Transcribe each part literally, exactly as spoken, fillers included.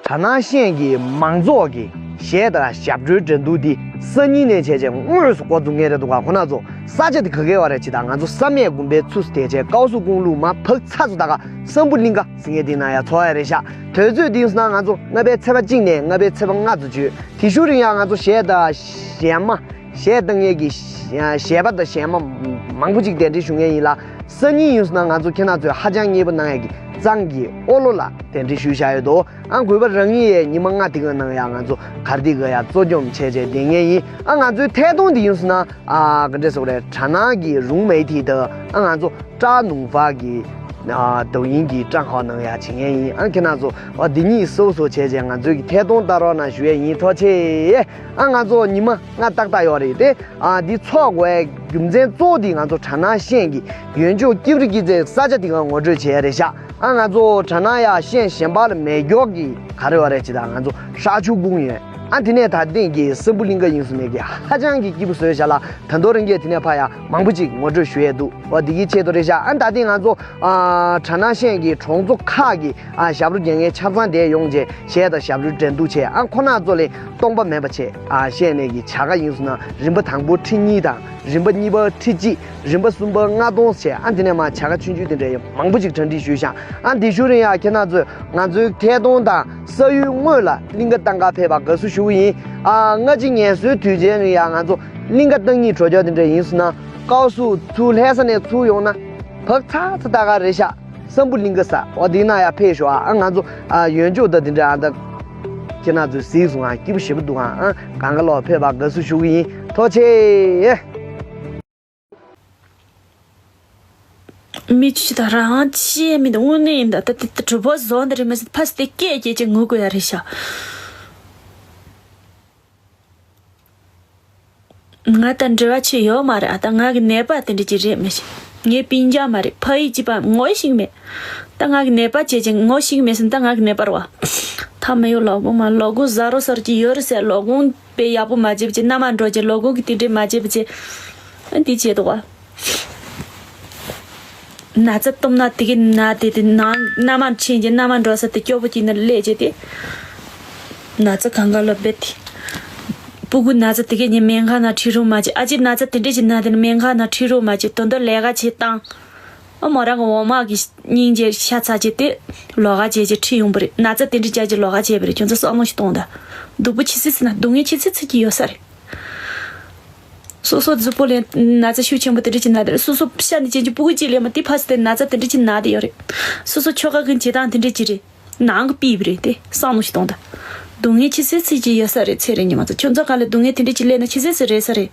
གྲ་ནང་ཤན་གྱི་མང་ཚོགས་ཀྱི་གཞས་དང་ཞབས་བྲོའི་འགྲན་བསྡུར་འདི་སང་ཉིན་ནས་བྱས་བྱས་དངོས་སུ་འགོ་འཛུགས་མཁན་རེད་འདུག་ག་ཁོ་ན་ཚོ་ས་ཆ་དེ་ག་གེ་བ་རེད་ཅེ་དང་། ང་ཚོ་བསམ་ཡས་དགོན་པའི་ཚུར་དེ་བྱས་ཀའོ་སུ་ཀུང་ལུ་མ་བག་ཚ་ཚོ་ད་ག་སམ་བྷོ་ལིང་ག་ཟེར་མཁན་དེ་ན་ཡ་ཚོ་ཡ་རེད་ཤག་དུས་ཚོད་འདི་ཡིན་ན་ང་ཚོ་ལྔ་པའི་ཚེས་པ་གཅིག་ནས་ལྔ་པའི་ཚེས་པ་ལྔ་ཚོ་བརྗོད། དེ་ཤུ་རིང་ཡང་ང་ཚོ་གཞས་དང་གཞས་མ། གཞས་བཏང་མཁན་གྱི་གཞས་པ་དང་གཞས་མ་མང་པོ་ཅིག་གདན་འདྲེན་ཞུ་མཁན་ཡིན་ལ། སང་ཉིན་ཡིན་སོང་ན་ང་ཚོ་ཁྱེད་རང་ཚོས་ཧ་ཅང་མཉེས་པོ་གནང་ཡག་གི་གཙང་གི་ཨོ་ལོ་ལ་གདན་འདྲེན་ཞུས་བཞག་ཡོད་དོ། ཨ་དགོས་པ་རང་ཉིད་ཡས་ཉི་མ་ལྔ་དེ་ག་ནང་ཡང་ང་ཚོ་གར་དེ་ག་ཡ་གཙོ་སྐྱོང་བྱས་བྱས་བསྡད་མཁན་ཡིན། ཨ་ང་ཚོའི་ཐད་གཏོང་དེ་ཡིན་སོང་ན་ཨ་ག་འདྲས་ཟེར་དགོས་རེད། གྲ་ནང་གི་རུང་མེད་དེ་དང་ཨ་ང་ཚོ་སྐྲ་ནུང་བ་གི་ཨ་དོ་ཡིན་གྱི་སྐྲ་ཧོ་ནང་ཡ་བྱེད་མཁན་ཡིན། ཨ་ཁྱེད་རང་ཚོ་ཨ་འདི་གཉིས་སོ་སོ་བྱས་བྱས་ང་ཚོའི་གི་ཐད་གཏོང་ལྟ་རོགས་གནང་ཞུ་ཡས་ཡིན། ཐུགས་རྗེ་ཆེ། ཨ་ང་ཚོ་ཉི་མ་ལྔ་ཏག་ཏག་ཡོད་རེད་དེ། ཨ་འདི་ཚོགས་དགོས་རྒྱུ་མཚན་གཙོ་བོ་འདི་ང་ཚོ་གྲ་ནང་ཤན་གྱི་ཡོན་ཆོག་ཀིབ་རི་ཀི་ཙེ་ས་ཆ་དེ་ག་ངོ་སྤྲོད་བྱས་རེད་ཤག་ཨ་ང་ཚོ་གྲ་ནང་ཡ་ཤན་གཞན་པ་ལ་མེད་མགྱོགས་ཀྱི་ག་རེ་ཡོད་རེད་ཅེ་དང་ང་ཚོ་ཧྲག་ཆུ་སྤུངས་ཡོད། ཨ་དེ་ནས་ད་ཐེངས་ཀྱི་སམ་བྷོ་ལིང་ག་ཡིན་སོང་ནས་ཀྱི་ཧ་ཅང་གི་སྐྱིད་པོ་བཟོས་ཤག་ལ། ད་དུང་རང་གིས་དེ་ནས་ཕ་ཡ་མང་པོ་ཅིག་ངོ་སྤྲོད་ཞུ་ཡས་འདུག་འོ་འདི་གི་ཆེད་དུ་རེད་ཤག་ཨ་ད་ཐེངས་ང་ཚོ་ཨ་གྲ་ནང་ཤན་གྱི་གྲོང་ཚོ་ཁག་གི་ཨ་ཞབས་བྲོ་རྒྱག་མཁན་ཆ་ཚང་དེ་ཡོང་རྗེས་གཞས་དང་ཞབས་བྲོའི་འགྲན་བསྡུར་བྱས། ཨ་ཁོ་ན་ཚོ་ལས་སྟོང་པ་མེད་པ་བྱས། ཨ་བཤད་ནས་ཀྱི་བྱ་དགའ་ཡིན་སོང་ན་རིམ་པ་དང་པོ་ཁྲི་གཉིས་དང་རིམ་པ་གཉིས་པ་ཁྲི་གཅིག་རིམ་པ་གསུམ་པ་ལྔ་སྟོང་བྱས། ཨ་འདི་ནས་མ་བྱ་དགའ་ཆུང་ཆུང་དེ་འདྲ་ཡང་མང་པོ་ཅིག་གྲ་སྒྲིག་ཞུས་ཤག་ཨ་འདི་ཞུ་རིང་ཡ་ཁྱེད་རྣམ་ཚོས་ང་ཚོའི་ཐད་གཏོང་དང་ས་ཡུལ་དངོས་ལ་གླིང་ག་བཏང་ག་ཕེབས་པ་དགའ་བསུ་ཞུ་གི་ཡིན། ཨ་སྔ་ཕྱི་ངལ་གསོའི་དུས་ཆེན་རིང་ཡ་ང་ཚོ་གླིང་ག་བཏང་གཉིས་གྲོས་ཆོད་དེ་འདྲ་ཡིན་སོང་ན་ཀའོ་སུ་ཚུར་ལྷ་ས་ནས་ཚུར་ཡོང་ན་བག་ཚ་ཚ་ད་ག་རེད་ཤག་སམ་བྷོ་ལིང་ག་ས་འོ་དེ་ན་ཡ་ཕེབས་ཤོག་ཨ་ང་ཚོ་ཨ་ཡོན་ཆོག་ད་དེ་འདྲ་ཨ་ད་ཁྱེད་རྣམ་ཚོས་གཟིགས་སོང་ཨ་སྐྱིད་པོ་ཞེ་པོ་འདུག་ཨ་ཨ་གང་ག་ལོག་ཕེབས་པ་དགའ་བསུ་ཞུ་གི་ཡིན། ཐུགས་རྗེ་ཆེ། མི་ཆུ་ད་རང་ཆེ་མི་འདུག་དངོས་གནས་ཡིན་ད་ད་དེ་གྲུབ་པོ་བཟོ་འདི་རེད་མི་སྲིད་ཕ་སི་དེ་སྐད་སྐྱེ་ཅེས་ངུ་དགོས་ཡ་རེད་ཤག་ང་དང་འབྲེལ་བ་ཆེ་ཡོད་མ་རེད། ཨ་ད་ང་གི་ནད་པ་དེ་འདྲ་ཅིག་རེད་མི་ཤེས། ངའི་སྤུན་ཀྱག་མ་རེད། ཕ་ཡུལ་གཅིག་པ་ངོ་ཤེས་མེད། ད་ང་གི་ནད་པ་བྱས་ཅིག་ངོ་ཤེས་མེད་ཟིན་ད་ང་གི་ནད་པ་རེད་བ། ཐ་མ་ཡོད་ལོག་གོང་མ་ལོག་གོང་ཟ་རོ་ཟ་རོ་ཅིག་ཡོད་རེད་ཟེར། ལོག་གོང་དཔེ་ཡག་པོ་མ་བྱེད་པ་ཅིག་མནའ་མ་འགྲོ་ཅིག་ལོག་གོང་གི་དེ་འདྲས་མ་བྱེད་པ་ཅིག་ཨ་འདི་བྱེད་འདུག་བ། ན་ཚ་སྟོབས་ན་དེ་གི་ན་དེ་དེ་ནང་མནའ་མ་ཕྱིན་གྱི་མནའ་མ་འགྲོ་ས་དེ་སྐྱོ་པོ་གྱི་ནི་ལས་བྱེད་དེ། ན་ཚ་གང་ག་ལ་བེད་དེ། སྤུ་གུ་ན་ཚ་དེ་གི་ཉི་སྨན་ཁང་ན་ཁྲིད་རོགས་མ་བྱེད། ཨ་ཅེ་ན་ཚ་དེ་འདྲས་ཀྱི་ན་དེ་ནི་སྨན་ཁང་ན་ཁྲིད་རོགས་མ་བྱེད། དོན་དུ་ལས་ཀ་བྱེད་བཏང་། ཨ་མོ་རང་གི་འོ་མ་གི་སྙིང་རྗེ་ཤ་ཚ་བྱེད་དེ། ལོག་ག་བྱེད་ཀྱི་ཁྲིད་ཡོང་པ་རེད། ན་ཚ་དེ་འདྲས་བྱ་ཀྱི་ལོག་ག་བྱེད་པ་རེད། ཁྱོད་ཚོ་བསམ་བློ་ཞིག་གཏོང་ད། སྡུག་པོ་ཆི་སྲིད་སྲིད་ན་སྡུག་བསྔལ་ཆི་སྲིད་སྲིད་ཀྱི་ཡོད་ས་རེད། སོ་སོ་གཟུགས་པོ་ལ་ན་ཚ་ཤུགས་ཆེན་པོ་དེ་འདྲ་ཅིག་ན་དེ་རེད། སོ་སོ་ཤ་ནི་ཅན་གྱི་སྤུ་གུ་གཅིག་ལས་མ་དེ་ཕ་སི་དེ་ན་ཚ་དེ་འདྲ་ཅིག་ན་དེ་ཡོད་རེད། སོ་སོ་ཆོ་ག་གི་བྱེད་སྟངས་དེ་འདྲ་ཅིག་རེད། ནང་གི་པིབ་རེད་དེ་བསམ་བློ་ཞིག་གཏོང་ད། སྡུག་བསྔལ་ཆི་སྲིད་སྲིད་ཀྱི་ཡོད་ས་རེད། ཚེ་རིང་ཉི་མ་ཚོ་ཁྱོད་ཚོ་ག་ལ་སྡུག་བསྔལ་དེ་འདྲ་ཅིག་སླེབས་ན་ཆི་སྲིད་སྲིད་རེད་ས་རེད།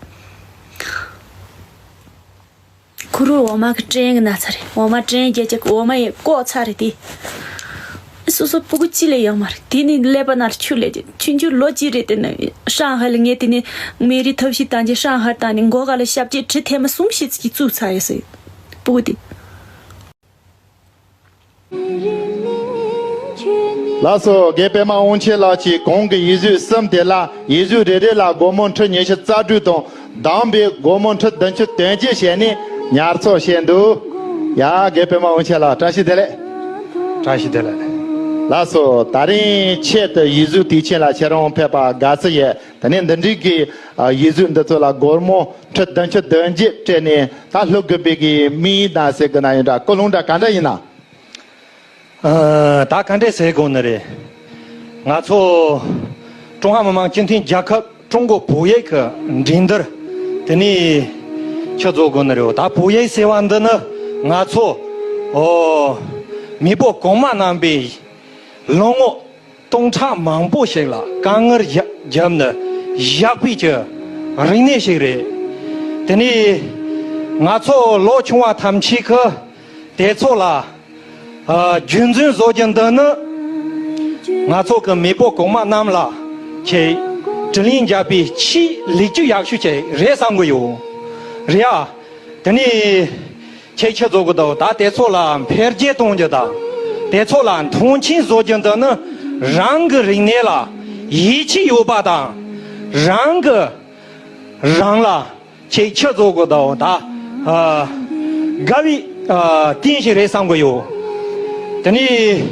ཁུ་རུ་འོ་མ་གི་སྐྲན་གི་ན་ཚ་རེད། འོ་མ་སྐྲན་རྒྱག་རྒྱག་གི་འོ་མ་ཡི་ལྐོག་ཚ་རེད་དེ། སོ་སོ་སྤུ་གུ་གཅིག་ལས་ཡོད་མ་རེད། དེ་ནི་ཀླད་པ་ན་ཆུ་ལས་ཆུང་ཆུང་ལོ་གཅིག་རེད། དེ་ནི་ཧྲང་ཧའེ་ལ་ངས་དེ་ནི་མེ་རི་ཐབས་ཤེས་བཏང་རྗེས་ཧྲང་ཧའེ་བཏང་ནས་མགོ་ག་ལ་ཞབས་རྗེས་གྲི་ཐེངས་མ་གསུམ་ཞིག་གིས་བཙུགས་ཚར་ཡོད་ཟེར། སྤུ་གུ་དེ། ལགས་སོ། རྒན་པད་མ་དབང་ཆེན་ལགས་ཀྱིས་གོང་གི་ཡིག་གཟུགས་གསུམ་དེ་ལ་ཡིག་གཟུགས་རེ་རེ་ལ་སྒོར་མོ་ཁྲི་ཉི་ཤུ་རྩ་དྲུག་དང་། བདམས་པའི་སྒོར་མོ་ཁྲི་བདུན་ཅུ་དོན་གཅིག་བྱས་ནས་ཉར་ཚགས་བྱས་འདུག་ཡ། རྒན་པད་མ་དབང་ཆེན་ལགས་བཀྲ་ཤིས་བདེ་ལེགས། བཀྲ་ཤིས་བདེ་ལེགས། ལགས་སོ། ད་རིང་ཆེད་དུ་ཡིག་གཟུགས་དུས་ཆེན་ལ་ཁྱེད་རང་ཕེབས་པ་དགའ་བསུ་ཡོད། དེ་ནས་འདི་འདྲའི་གི་ཡིག་གཟུགས་འདི་ཚོ་ལ་སྒོར་མོ་ཁྲི་བདུན་ཅུ་དོན་གཅིག་སྤྲད་ནས་ད་ལྷུག་དགོས་པའི་གི་དམིགས་ཡུལ་དང་ཟེར་དགོས་ན་ཡིན་འདྲ། ཀུན་སློང་འདྲ་ག་འདྲ་ཡིན་ན། ཨ། ད་ག་འདྲས་ཟེར་དགོས་ནི་རེད། ང་ཚོ་ཀྲུང་ཧྭ་མི་དམངས་སྤྱི་མཐུན་རྒྱལ་ཁབ་ཀྲུང་གོ་བོད་ཡིག་གི་འགྲན་བསྡུར་དེ་ནས་ཆུ་རྫོགས་དགོས་ནི་རེད། ད་བོད་ཡིག་ཟེར་བ་འདི་ནི་ང་ཚོ་ཨོ་མེས་པོ་གོང་མ་རྣམ་པས་ལོ་ངོ་སྟོང་ཕྲག་མང་པོ་ཞིག་ལ་དཀའ་ངལ་བརྒྱབ་ནས་བཞག་པའི་གི་རིག་གནས་ཤིག་རེད། དེ་ནས་ང་ཚོ་ལོ་ཆུང་བ་ཐམས་ཅད་ཀྱིས་དེ་ཚོ་ལ་ཨ། རྒྱུན་འཛིན་བཟོ་རྒྱུ་འདི་ནི་ང་ཚོ་གི་མེས་པོ་གོང་མ་རྣམས་ལ་ཁྱེད་དྲིན་ལན་འཇལ་བའི་ཆེས་ལེགས་སྐྱེས་ཡག་ཤོས་ཅིག་རེད་བསམ་གི་ཡོད། རེད་ཨ། དེ་ནས་ཁྱེད་ཆུ་རྫོགས་གི་འདུག་ད་དེ་ཚོ་ལ་འཕེལ་རྒྱས་གཏོང་རྒྱུ་དང་། དེ་ཚོ་ལ་མཐོང་ཆེན་བཟོ་རྒྱུ་འདི་ནི་རང་གི་རིག་གནས་ལ་ཡིད་ཆེས་ཡོད་པ་དང་། རང་གི་རང་ལ་ཁྱེད་ཆུ་རྫོགས་གི་འདུག་ད་ཨ། དགའ་བའི་ཨ། རྟེན་ཞིག་རེད་བསམ་གི་ཡོད། དེ་ནས་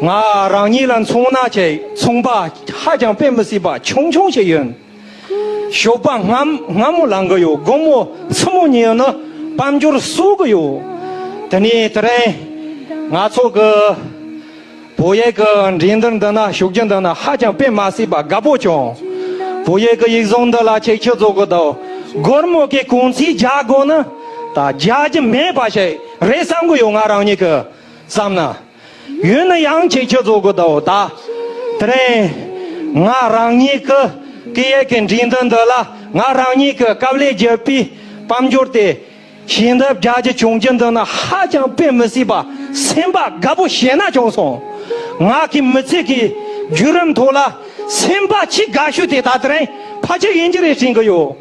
ང་རང་ཉིད་ལ་མཚོན་ན་ཆེ་མཚུངས་པ་ཧ་ཅང་དཔེ་མི་སྲིད་པ་ཆུང་ཆུང་ཞིག་ཡོད། ཞོགས་པ་སྔ་སྔ་མོ་ལངས་གི་ཡོད། དགོང་མོ་སྲུ་མོ་ཉལ་ན་དཔལ་འབྱོར་གསོ་གི་ཡོད། དེ་ནས་དེ་རིང་ང་ཚོ་གི་བོད་ཡིག་གི་འགྲན་བསྡུར་འདི་ན་ཞུགས་རྒྱུ་འདི་ན་ཧ་ཅང་དཔེ་མ་སྲིད་པ་དགའ་པོ་བྱུང་། བོད་ཡིག་གི་ཡིག་གཟུགས་འདི་ལ་ཆེ་ཆེ་བཟོ་གི་འདུག་སྒོར་མོ་གི་གོང་ཚད་རྒྱག་དགོས་ན་ད་རྒྱག་རྒྱུ་མེད་པ་ཞིག་རེད་བསམ་གི་ཡོད། ང་རང་ཉིད་གི་བསམ་ན། ཡོད་ན་ཡང་ཆེ་ཆེ་བཟོ་དགོས་འདུག་ད་དེ་རིང་ང་རང་ཉིད་ཀྱི་སྐད་ཡིག་གི་འགྲན་བསྡུར་འདི་ལ་ང་རང་ཉིད་ཀྱི་དཀའ་ལས་བརྒྱབ་པའི་དཔལ་འབྱོར་དེ་ཞལ་འདེབས་རྒྱག་རྒྱུ་བྱུང་རྒྱུ་འདི་ནི་ཧ་ཅང་དཔེ་མི་སྲིད་པ་སེམས་པ་དགའ་པོ་ཞེ་ན་བྱུང་སོང་། ང་གི་མི་ཚེ་གི་བརྒྱུད་རིམ་ཐོག་ལ་སེམས་པ་ཆེས་དགའ་ཤོས་དེ་ད་དེ་རིང་ཕལ་ཆེར་ཡིན་གྱི་རེད་དྲན་གྱི་ཡོད།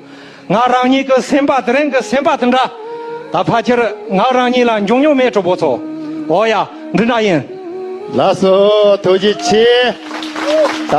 ང་རང་ཉིད་ཀྱི་སེམས་པ་དེ་རིང་གི་སེམས་པ་དེ་འདྲ། ད་ཕལ་ཆེར་ང་རང་ཉིད་ལ་འབྱུང་མྱོང་མེད་གྲོགས་པོ་ཚོ། འོ་ཡ། འདི་འདྲ་ཡིན། ལགས་སོ། ཐུགས་རྗེ་ཆེ། ད་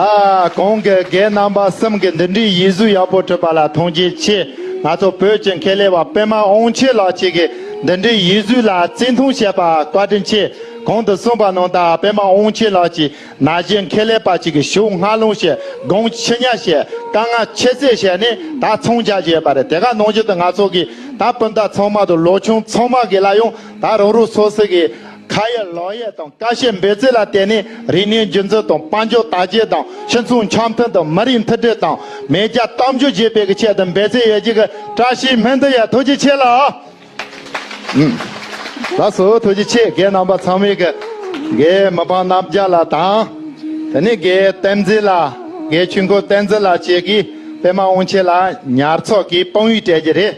གོང་གི་རྒན་རྣམ་པ་གསུམ་གྱིས་འདི་འདྲའི་ཡིག་གཟུགས་ཡག་པོ་བྲིས་པ་ལ་ཐུགས་རྗེ་ཆེ། ང་ཚོ་བོད་ཀྱི་མཁས་ལས་པ་པད་མ་དབང་ཆེན་ལགས་ཀྱིས་འདི་འདྲའི་ཡིག་གཟུགས་ལ་བརྩི་མཐོང་བྱས་པ་བཀའ་དྲིན་ཆེ། གོང་དུ་གསུངས་པ་ནང་ལྟར་པད་མ་དབང་ཆེན་ལགས་ཀྱིས་ན་གཞོན་མཁས་ལས་པ་ཅིག་གི་ཞོགས་སྔ་ལངས་བྱས། དགོང་ཕྱི་ཉལ་བྱས། དཀའ་ངལ་ཆེ་ཚད་བྱས་ནས་ད་ཚོང་རྒྱག་བྱས་པ་རེད། དེ་ག་ནང་བཞིན་དུ་ང་ཚོ་གི་ད་སྤུན་ཟླ་ཚང་མ་དང་ལོ་ཆུང་ཚང་མ་གི་ལ་ཡང་ད་རང་རང་སོ་སོ་གི་ཁ་ཡོད་ལག་ཡོད་དང་ཀ་ཤེད་འབད་རྩོལ་ལ་བརྟེན་ནས་རིག་གནས་རྒྱུན་འཛིན་དང་དཔལ་འབྱོར་དར་རྒྱས་དང་སྤྱི་ཚོགས་འཆམ་མཐུན་དང་མི་རིགས་མཐུན་སྒྲིལ་དང་མེས་རྒྱལ་གཏམ་བརྗོད་བྱེད་པའི་གི་ཆེད་དུ་འབད་རྩོལ་ཡོད་རྒྱུ་གི་བཀྲ་ཤིས་སྨོན་འདུན་ཡོད། ཐུགས་རྗེ་ཆེ་ལགས། ལགས་སོ། ཐུགས་རྗེ་ཆེ། རྒན་རྣམ་པ་ཚང་མས་ཀྱི་རྒན་མི་ཕམ་རྣམ་རྒྱལ་ལགས་དང་། དེ་ནས་རྒན་བསྟན་འཛིན་ལགས། རྒན་ཆོས་འཁོར་བསྟན་འཛིན་ལགས་བཅས་ཀྱིས་པད་མ་དབང་ཆེན་ལགས་ཉར་ཚགས་ཀྱིས་དཔང་ཡིག་སྤྲད་རྒྱུ་རེད།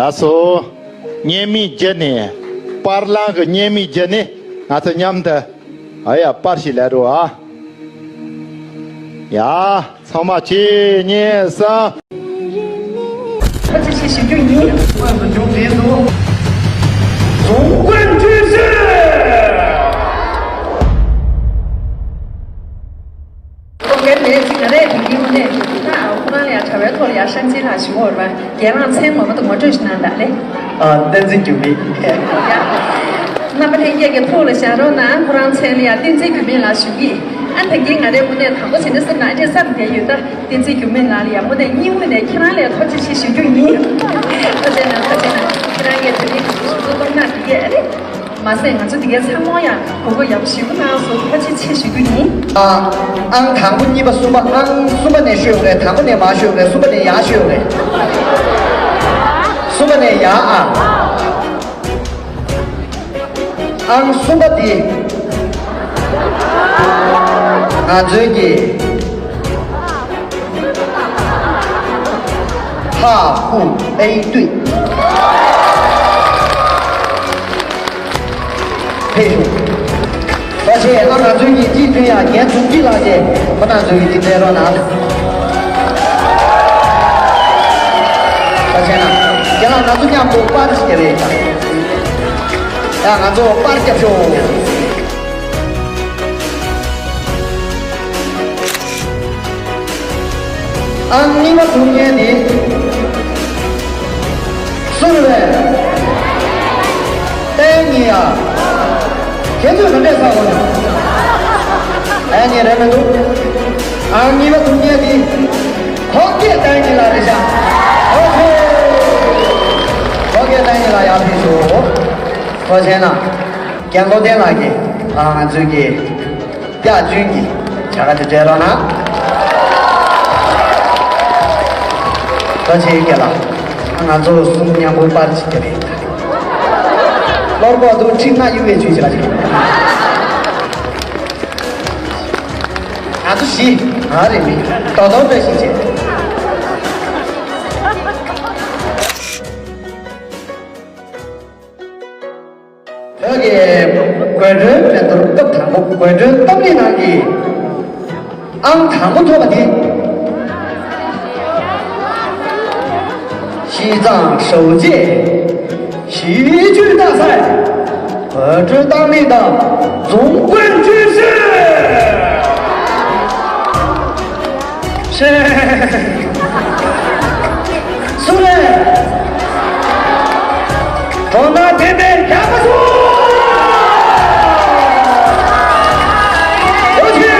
ལགས་སོ། བརྙན་མིག་བརྒྱུད་ནས། པར་ལེན་གྱི་བརྙན་མིག་བརྒྱུད་ནས་ང་ཚོ་མཉམ་དུ། ཨ་ཡ། པར་ཞིག་ལེན་རོགས་ཨ། ཡ། ཚང་མ་གཅིག་གཉིས་གསུམ། ཕལ་ཆེར་ཞིབ་འཇུག་ཡིན། དངོས་སུ་མཇུག་སྒྲིལ་དུ། གཟུངས་དཀར་འཁྱུད་བཞེས། ཁོང་གིས་ལས་ཅིག་ག་རེ་དེང་གི་དངོས་གནས་ད་ཁོ་རང་ལ་ཡ་དྲ་བའི་ཐོག་ལ་ཡ་ཧྲང་ཅིན་ལགས་ཞུ་བར་བ་རྒན་རང་མཚན་ངོ་མ་དུ་ངོ་སྤྲོད་ཞིག་གནང་དང་ལེ། ཨ། བསྟན་འཛིན་འགྱུར་མེད། རྣམ་པ་ལྷན་རྒྱས་ཀྱི་ཐུགས་ལ་བཞག་རོགས་གནང་། ཁོ་རང་མཚན་ལ་ཡ་བསྟན་འཛིན་འགྱུར་མེད་ལགས་ཞུ་གི། ཨ། ད་གིན་ང་རའི་དངོས་གནས་དང་པོ་བྱས་ན་སེམས་ནང་ཨ་ཅེ་བསམ་བསྡད་ཡོད། ད་བསྟན་འཛིན་འགྱུར་མེད་ལགས་ལ་ཡ་དངོས་གནས་སྙིང་དབུས་ནས་ཁྱེད་རང་ལ་ཡ་ཐུགས་རྗེ་ཆེ་ཞུ་རྒྱུ་ཡིན། ཐུགས་རྗེ་གནང་། ཐུགས་རྗེ་གནང་། ཁྱེད་རང་གིས་དེ་རིང་ཞུ་གཏོང་གནང་འདི་གས་ཨ་རེ། མ་ཟད་ང་ཚོ་འདི་གའི་ཚང་མ་ཡང་གོ་སྐབས་ཡག་པོ་ཞེ་པོ་གནང་སོང་། ཐུགས་རྗེ་ཆེ་ཞུ་རྒྱུ་ཡིན། ཨ། ཨང་དང་པོ་གཉིས་པ་གསུམ་པ། ཨང་གསུམ་པ་ནས་ཤོད་རེད། དང་པོ་ནས་མར་ཤོད་རེད། གསུམ་པ་ནས་ཡར་ཤོད་རེད། གསུམ་པ་ནས་ཡར་ཨ། ཨང་གསུམ་པ་འདི་ང་ཚོའི་གི་ཧ་ཧུ་ཨེ་ཏུས། ཕེབས་ཤོག་ད་ཆེ་ཨ་ང་ཚོའི་གི་སྤྱི་མཐུན་ཡ་རྒན་ཚུགས་སྐྱིད་ལགས་ཀྱིས་ཁོ་ན་ཚོའི་གི་འདི་མཛད་རོགས་གནང་། ད་ཆེ་ན་རྒན་ལགས་ང་ཚོ་མཉམ་དུ་པར་ཞིག་རྒྱབ་ཡིན་ད། ཡ་ང་ཚོ་པར་རྒྱབ་ཤོག་ཨང་གཉིས་པ་ཐུག་མཁན་དེ་སུ་རེད་པས། བསྟན་ཉི་ཡ། ཁྱེད་ཚོས་ག་འདྲས་ཟ་འོང་། ཨ་ནི་རེད་མི་འདུག་ཨང་གཉིས་པ་ཐུག་མཁན་དེ་ཁོག་སྐྱེས་བསྟན་ཉི་ལགས་རེད་ཤག་ཨོ་ཁེ། ཁོག་སྐྱེས་བསྟན་ཉི་ལགས་ཡར་ཕེབས་ཤོག་ཐུགས་རྗེ་གནང་། རྒན་ལོ་བསྟན་ལགས་ཀྱིས་ཨ་ང་ཚོའི་གི་ཡ་ཅུན་གྱི་བྱ་དགའ་དེ་སྤྲད་རོགས་གནང་། ད་ཆེ་རྒན་ལགས། ང་ཚོ་གསུམ་མཉམ་པོ་པར་ཅིག་རྒྱབ་ཡིན། གློར་བུ་དུ་ཁྲི་ལྔ་གཡུག་པའི་ཆུ་ཞིག་ལ་ཅིག་ང་ཚོ་བཞི། ང་རེ་མི་དོ་དོ་འདྲ་ཞིག་བྱེད། བོད་ཀྱི་དགོད་བྲོའི་མེ་འདོར་སྐབས་དང་པོ། དགོད་བྲོའི་གཏམ་གླེང་ནང་གི་ཨང་དང་པོ་ཐོབ་པ་དེ། 西藏首届喜剧大赛 བོད་ཕྲུག་རྟགས་མི་དང་འཛོམས་དགོན་ཆོས་སྲིད། སུ་རེད། དོ་སྣང་ལྡན་པའི་རྒྱ་མ་སུ། ཨོ་ཆི།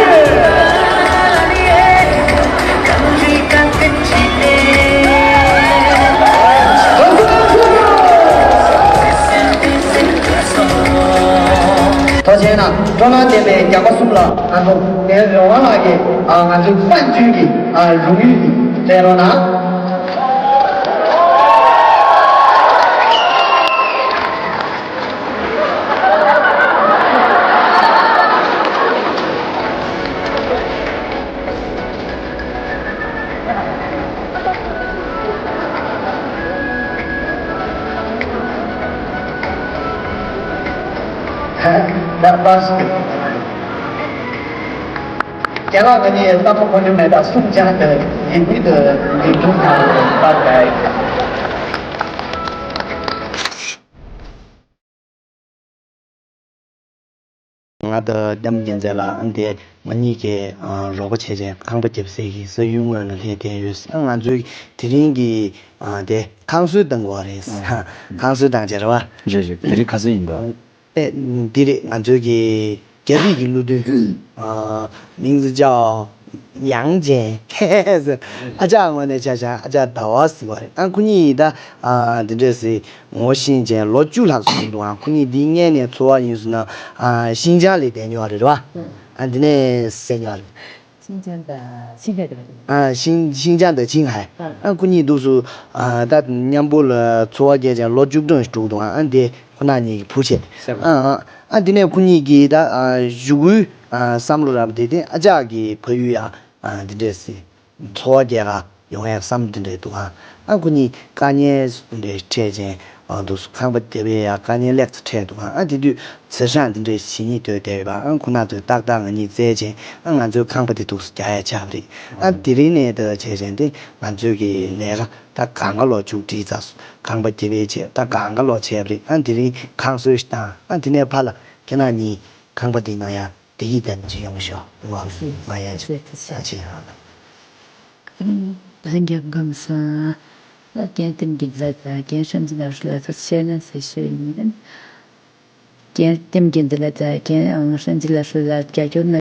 ཐུགས་རྗེ་གནང་། སྤྲོ་སྣང་ལྡན་པའི་རྒྱ་མ་གསུམ་ལ་ང་ཚོ་ངའི་རོགས་པ་ལགས་ཀྱིས་ང་ཚོའི་དཔལ་འབྱོར་གྱི་རོགས་ཡུལ་གྱི་སྤྲད་རོགས་གནང་། ད་པར་སུ། རྒྱལ་བ་ང་ནི་ལྟ་བུ་ཁོ་ནི་མེད་ད་གསུང་ཅང་དུ་ཡིན་མི་དུ་འདི་དུ་ཐང་པར་ག་ཡི། ང་དང་ལྕམ་རྒྱལ་མཚན་ལགས་ཨ་ནི་དེ་ང་གཉིས་ཀྱིས་ཨ་རོགས་པ་བྱས་བྱས་ཁང་པ་བརྒྱབ་སའི་གི་ས་ཡུལ་དངོས་ལ་སླེབས་བསྡད་ཡོད། ཨ་ང་ཚོའི་དེ་རིང་གི་ཨ་དེ་ཁང་གསོལ་གཏང་དགོས་རེད། ཨ་ཁང་གསོལ་གཏང་བྱས་རེད་བ། རེད་རེད། དེ་རིང་ཁ་སང་ཡིན་ད། ཨེ་འདི་རེད། ང་ཚོའི་གི་རྒྱ་རིགས་ཀྱི་བློ་མཐུན་ཨ་མིང་ཙི་ཅའོ་ཡང་ཅན་ཨ་ཅག་ངོས་ནས་ཆ་བཞག་ཨ་ཅག་ཟླ་བ་ཟེར་བ་རེད། ཨ་ཁོ་གཉིས་ད་ཨ་འདི་འདྲས་ཟེར། ངོ་ཤེས་མཁན་ལོ་བཅུ་ལྷག་ཙམ་འདུག་ཨ་ཁོ་གཉིས་འདི་སྔོན་ནས་འཚོ་བ་ཡིན་སོང་ན་ཨ་ཤིན་ཅང་ལ་བསྡད་མྱོང་བ་རེད་བ། ཨ་འདི་ནས་ཟེར་མྱོང་བ་རེད། ཤིན་ཅང་དང་ཆིང་ཧའེ་དེ་ཨ་ཤིན་ཤིན་ཅང་དང་ཆིང་ཧའེ། ཨ་ཁོ་གཉིས་འདུག་སུ་ཨ་ད་མཉམ་པོ་ལ་འཚོ་བ་སྐྱེལ་ཅིང་ལོ་བཅུ་གྲངས་ཤིག་འགྲོ་གི་འདུག་ཨ་འདི་ཁོ་ན་གཉིས་ཀྱི་བུ་བྱས། ཨ་ཨ་འདི་ནས་ཁོ་གཉིས་ཀྱིས་ད་ཨ་གཞུག་གུའི་ཨ་བསམ་བློ་རག་པ་དེ་དེ་ཨ་ཅག་གི་ཕ་ཡུལ་ཡ་ཨ་འདི་འདྲས་སི། འཚོ་བ་སྐྱེལ་ག་ཡོང་ཡག་བསམ་དེ་འདྲས་འདུག་ཨ། ཨ་ཁོ་གཉིས་དཀའ་ངལ་འདྲས་འཕྲད་ཅིང་ཨ་འདུག་སུ་ཁང་པ་བརྒྱབ་པའི་ཡ་དཀའ་ངལ་ལེགས་སུ་འཕྲད་འདུག་ཨ། ཨ་དེ་དུས་ཚེ་སྲང་དེ་འདྲས་ཞེ་གཉིས་སྡོད་བསྡད་ཡོད་པ། ཨ་ཁོ་ན་ཚོས་ཏག་ཏག་ང་གཉིས་བཙལ་ཅིང་ཨ་ང་ཚོའི་ཁང་པ་དེ་འདུག་སུ་རྒྱག་ཡ་ཆགས་པ་རེད། ཨ་དེ་རིང་ནས་ད་བྱས་ཅིང་དེ་ང་ཚོའི་གི་ལས་ཀ་ད་གང་ག་ལོ་མཇུག་སྒྲིལ་ཚར་སོང་། ཁང་པ་བརྒྱབ་པའི་ཆེད་ད་གང་ག་ལོ་བྱས་པ་རེད། ཨ་དེ་རིང་ཁང་གསོལ་ཞིག་བཏང་། ཨ་དེ་ནས་ཕར་ལ་ཁྱེད་རང་གཉིས་ཁང་པ་དེ་ནང་ཡ། དེ་ཡིས་ལྡན་གྱི་ཡོང་ཤོག་ངོ་མ་ཡ་ཆེ་ས་ཆེ་ཡང་། ལྷན་རྒྱས་སྐུ་ཁམས་བཟང་། རྒན་ལྟེམ་རྒྱུན་ལ་དང་རྒན་ཧྲན་ཙི་ལ་ཧྲུ་ལ་ཐུགས་ཆེ་གནང་ཟེར་ཞུ་ཡིན། རྒན་ལྟེམ་རྒྱུན་ལ་དང་རྒན་ཧྲན་ཙི་ལ་ཧྲུ་ལ་རྒྱ་སྐྱོར་གནང་།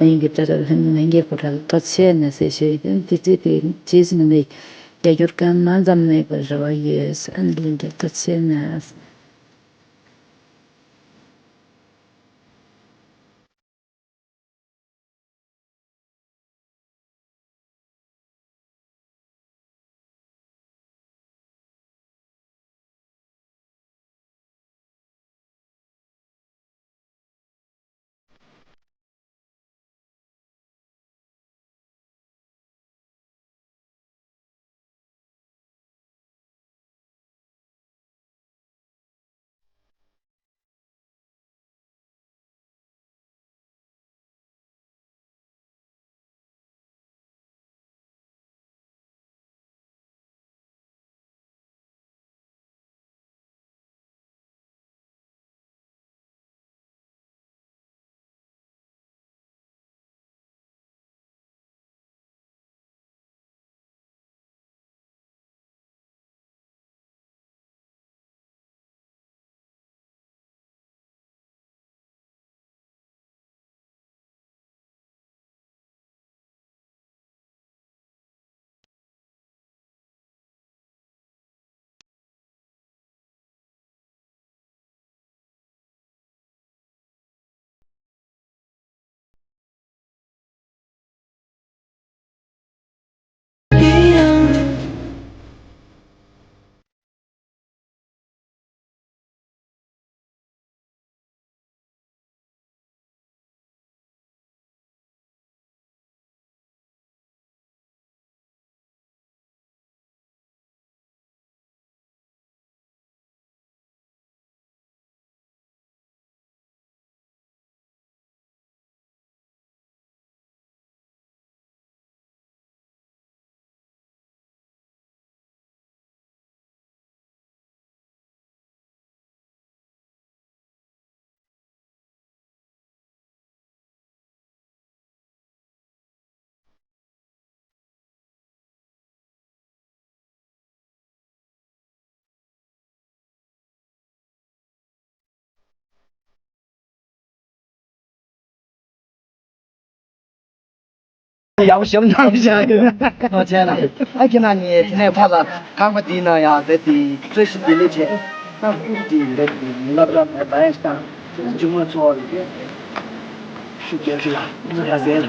ལྷན་རྒྱས་སྐུ་ཁམས་ཐུགས་ཆེ་གནང་ཟེར་ཞུ་ཡིན། དེ་ཚེ་དེ་རྗེས་སུ་ནི་རྒྱ་སྐྱོར་གང་མང་ཙམ་མེད་པར་རེ་བ་ཡོད། ལྷན་རྒྱས་ཐུགས་ཆེ་གནང་། ཡག་པོ་ཞིབ་གནང་བཞག་ཡོད། ཐུགས་རྗེ་ཆེ་གནང་། ཨ་ཁྱེད་རྣམ་གཉིས་དེ་ནས་ཕར་ལ་ཁང་པ་འདིའི་ནང་ཡང་རེད་དེ་བཀྲ་ཤིས་བདེ་ལེགས་བྱས། ཁང་པ་འདི་རེད་དེ་སློབ་གྲྭ་ནས་ལ་ཡང་བཏང་། ཇུ་མོ་ཚོ་རེད་དེ་ཤུགས་རྒྱབ་ཤིག་ལ་ཡ་ཟེར།